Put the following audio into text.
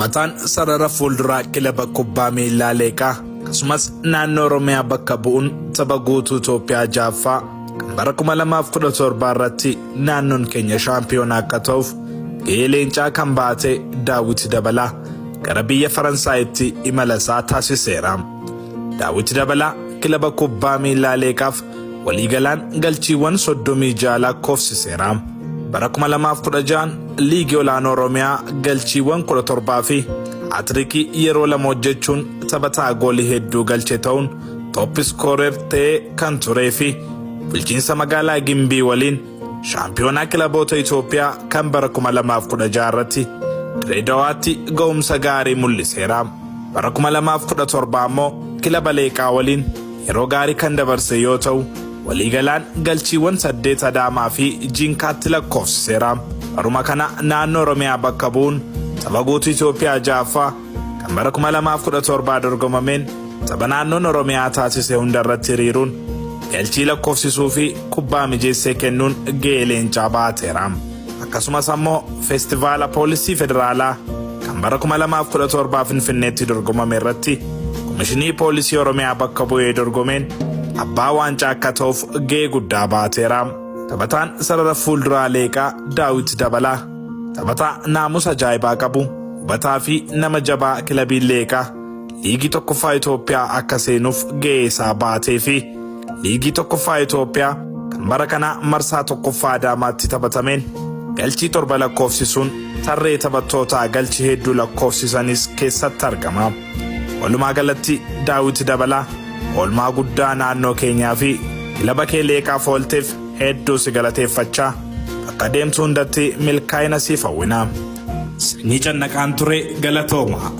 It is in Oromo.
Taphataan sarara fuulduraa kilaba kubbaa miillaa Leeqaa akkasumas naannoo Oromiyaa bakka bu'uun tapha guutuu Itoophiyaa 6ffaa kan bara 2017 irratti naannoon keenya shaampiyoonaa akka ta'uuf gahee leencaa kan baate Daawit Dabalaa gara biyya Faransaayitti imala isaa taasiseera. Daawit Dabalaa kilaba kubbaa miillaa Leeqaaf waliigalaan galchiiwwan 36 lakkoofsiseera. Bara 2016 liigii olaanoo Oromiyaa galchiiwwan 17 fi haatirikii yeroo 2 hojjechuun taphataa goolii hedduu galche ta'uun top scorer ta'ee kan turee fi bulchiinsa magaalaa Gimbii waliin shaampiyoonaa kilaboota Itoophiyaa kan bara 2016 irratti Dirree Dawaatti ga'umsa gaarii mul'iseera. Bara 2017 ammoo kilaba Leeqaa waliin yeroo gaarii kan dabarse yoo ta'u, waliigalaan galchiiwwan 8 Adaamaa fi Jinkaatti lakkoofsiseera. Baruma kana naannoo Oromiyaa bakka bu'uun tapha guutuu Itoophiyaa 6ffaa kan bara 2017 dorgomameen tapha naannoon Oromiyaa taasise hundarratti hiriiruun galchii lakkoofsisuu fi kubbaa mijeessee kennuun gahee leencaa baateera. Akkasumas ammoo feestivaala poolisii federaalaa kan bara 2017 Finfinneetti dorgomame irratti Komishinii Poolisii Oromiyaa bakka bu'ee dorgomeen abbaa waancaa akka ta'uuf gahee guddaa baateera. Taphataan sarara fuulduraa Leeqaa Daawit Dabalaa taphataa naamusa ajaa'ibaa qabu, hubataa fi nama jabaa kilabiin Leeqaa liigii tokkoffaa Itoophiyaa akka seenuuf gahee isaa baatee fi liigii tokkoffaa Itoophiyaa kan bara kana marsaa tokkoffaa Adaamaatti taphatameen galchii 7 lakkoofsisuun tarree taphattootaa galchii hedduu lakkoofsisanis keessatti argama. Walumaa galatti Daawit Dabalaa oolmaa guddaa naannoo keenyaa fi kilaba kee Leeqaaf oolteef hedduu si galateeffachaa bakka deemtu hundatti milkaa'ina siif hawwina. Sanyii Cannaqaan ture, galatooma.